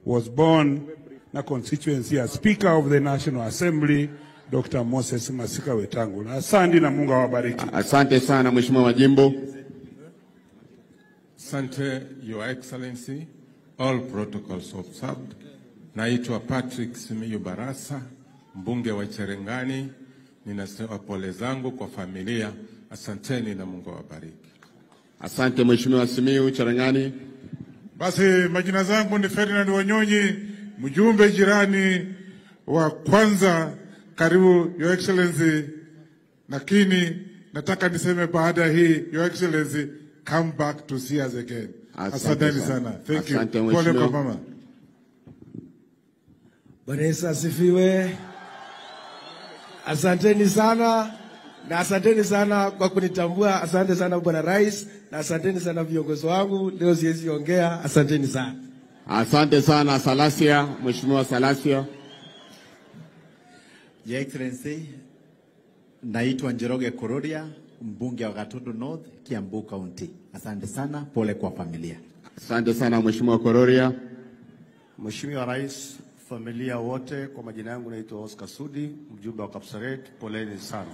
Was born na constituency ya Speaker of the National Assembly Dr. Moses Masika Wetangula. Asante na Mungu awabariki. Asante sana Mheshimiwa Majimbo. Asante, Your Excellency, all protocols observed. Naitwa Patrick Simiyu Barasa, mbunge wa Cherengani. Ninasema pole zangu kwa familia. Asanteni na Mungu awabariki. Asante Mheshimiwa Simiyu Cherengani. Basi majina zangu ni Ferdinand Wanyonyi, mjumbe jirani wa kwanza. Karibu Your Excellency, lakini nataka niseme baada hii, Your Excellency, come back to see us again. Asanteni sana. Thank you. Pole kwa mama. Bwana Yesu asifiwe. Asanteni sana na asanteni sana kwa kunitambua. Asante sana Bwana Rais na asanteni sana viongozi wangu. Leo siwezi ongea. Asanteni sana. Asante sana Salasia, Mheshimiwa Salasia. Your Excellency, naitwa Njoroge Kororia, mbunge wa Gatundu North, Kiambu County. Asante sana, pole kwa familia. Asante sana Mheshimiwa Kororia. Mheshimiwa Rais, familia wote, kwa majina yangu naitwa Oscar Sudi, mjumbe wa Kapsaret, poleni sana.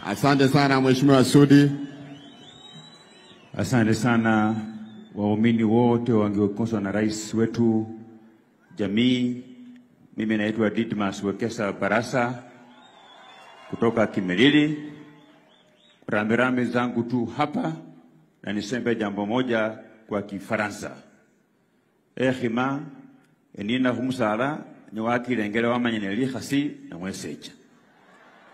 Asante sana Mheshimiwa Sudi. Asante sana waumini wote wangeongozwa na rais wetu, jamii. Mimi naitwa Didmas Wekesa Barasa kutoka Kimilili. Rambirambi zangu tu hapa na niseme jambo moja kwa Kifaransa. Ehima enina humusala ni wakilengele wamanyene likhasi na mwesecha.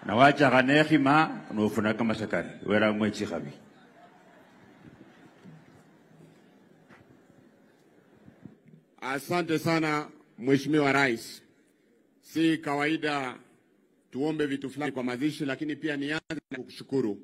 Na wacha ganehima nofuna kama sakari wera mwechi khabi. Asante sana Mheshimiwa Rais. Si kawaida tuombe vitu fulani kwa mazishi, lakini pia nianze na kukushukuru.